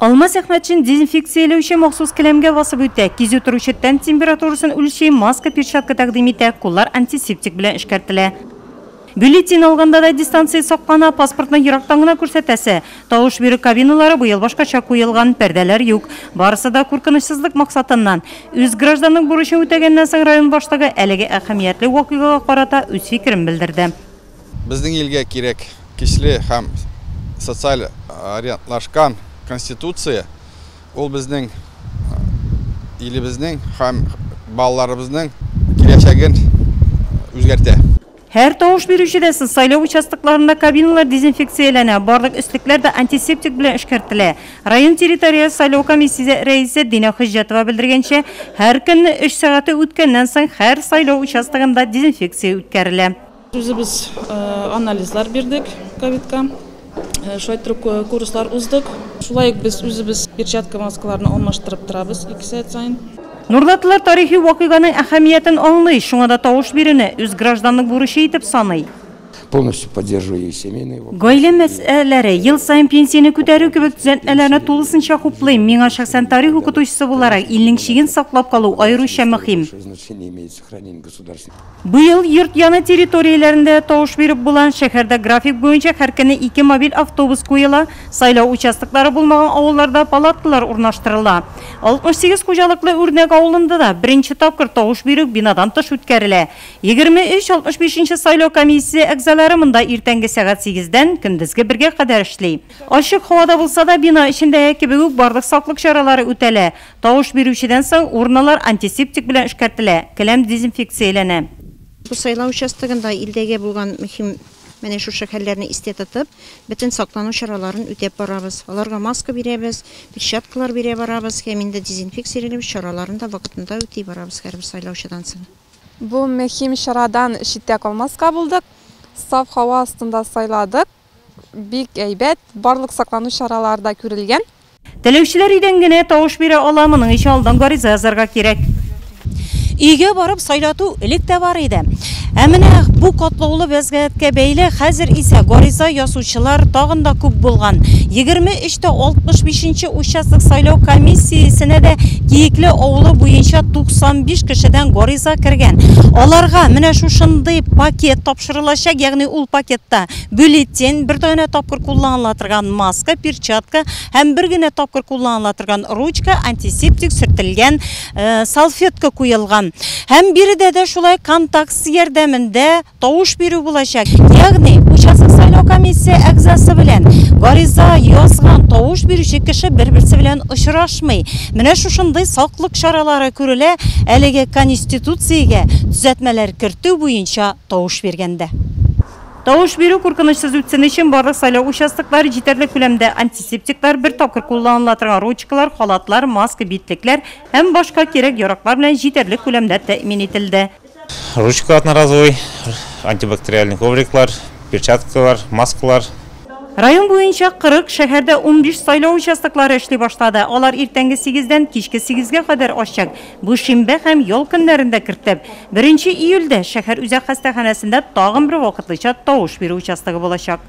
Алмаз Әхмәтшин дезинфекцияләүче махсус келәмгә басып үтә, кизү торучы тән температурасын үлчи, маска, перчатка тәкъдим итә, куллар антисептик белән эшкәртелә. Бюллетень алганда да дистанция саклана, паспортны ерактан гына күрсәтәсе. Тавыш бирү кабиналары быел башкача куелган, пәрдәләр юк. Барысы да куркынычсызлык максатыннан. Үз гражданлык бурычын үтәгәннән соң район башлыгы әлеге әһәмиятле вакыйгага карата үз фикерен белдерде. Безнең илгә кирәк көчле һәм социаль ориентлашкан конституция, ул безнең илебезнең һәм балаларыбызның киләчәген үзгәртә. Һәр тавыш бирүчедән соң сайлау участокларында кабиналар дезинфекцияләнә, барлык өслекләр дә антисептик белән эшкәртелә. Район территориаль сайлау комиссиясе рәисе Динә Хөҗҗәтова белдергәнчә, һәр көнне 3 сәгате үткәннән соң һәр сайлау участогында дезинфекция үткәрелә. Үзебез анализлар бирдек ковидка. Шулай торып курслар уздык. Шулай ук без үзебез перчатка, маскаларны алмаштырып торабыз 2 сәгать саен. Нурлатлылар тарихи вакыйганың әһәмиятен аңлый, шуңа да тавыш бирүне үз гражданлык бурычы итеп саный. Полностью поддерживаю и семейные вопросы. Гаилә мәсьәләләре, ел саен пенсияне күтәрү кебек төзәтмәләрне тулысынча хуплыйм. Миңа шәхсән тарих укытучысы буларак илнең чиген саклап калу аеруча мөһим. Значение имеет сохранение государственной. Быел йорт яны территорияләрендә тавыш биреп була. Шәһәрдә график буенча һәр көнне 2 мобиль автобус куела. Сайлау участоклары булмаган авылларда палаткалар урнаштырыла. 68 хуҗалыклы Үрнәк авылында да беренче тапкыр тавыш бирү бинадан тыш үткәрелә. 23-65 сайлау комиссиясе әгъзалары монда иртәнге сәгать 8-дән көндезге 1-гә кадәр эшли. Ачык һавада булса да бина эчендәге кебек үк барлык саклык чаралары үтәлә. Тавыш бирүчедән соң урналар антисептик белән эшкәртелә, келәм дезинфекцияләнә. Бу сайлау участогында илдәге булган мөһим менә шушы хәлләрне истә тотып, бөтен саклану чараларын үтәп барабыз. Аларга маска бирәбез, перчаткалар бирә барабыз һәм инде дезинфекцияләү чараларын да вакытында үти барабыз һәрбер сайлаучыдан соң. Бу мөһим чарадан читтә калмаска булдык. Саф һава астында сайладык. Бик әйбәт, барлык саклану чаралары да күрелгән. Теләүчеләр өйдән генә тавыш бирә ала, моның өчен алдан гариза язарга кирәк. Өйгә барып сайлату элек тә бар иде. Ә менә бу катлаулы вәзгыятькә бәйле хәзер исә гариза язучылар тагын да күп булган. 23-65 участок сайлау комиссиясенә дә Киекле авылы буенча 95 кешедән гариза кергән. Аларга менә шушындый пакет тапшырылачак, ягъни ул пакетта бюллетень, бер генә тапкыр кулланыла торган маска, перчатка һәм бер генә тапкыр кулланыла торган ручка, антисептик сөртелгән салфетка куелган. Һәм биредә дә шулай контакт ярдәмендә тавыш бирү булачак. Ягъни участок сайлау комиссия әгъзасы белән гариза язган тавыш бирүче кеше бер-берсе белән очрашмый. Менә шушындый саклык чаралары күрелә әлеге конституциягә төзәтмәләр кертү буенча тавыш биргәндә. Тавыш бирү куркынычсыз үтсен өчен барлык сайлау участоклары җитәрлек күләмдә антисептиклар, бер тапкыр кулланыла торган ручкалар, халатлар, маска, битлекләр һәм башка кирәк-яраклар белән җитәрлек күләмдә тәэмин ителде. Ручка одноразовый, антибактериальный ковриклар, перчаткалар, маскалар. Район буенча 40, шәһәрдә 15 сайлау участоклары эшли башлады. Алар иртәнге 8-дән кичке 8-гә кадәр ачык. Бу шимбә һәм ял көннәрендә кертеп. 1 июльдә шәһәр үзәк хастаханәсендә тагын бер вакытлыча тавыш бирү участогы булачак.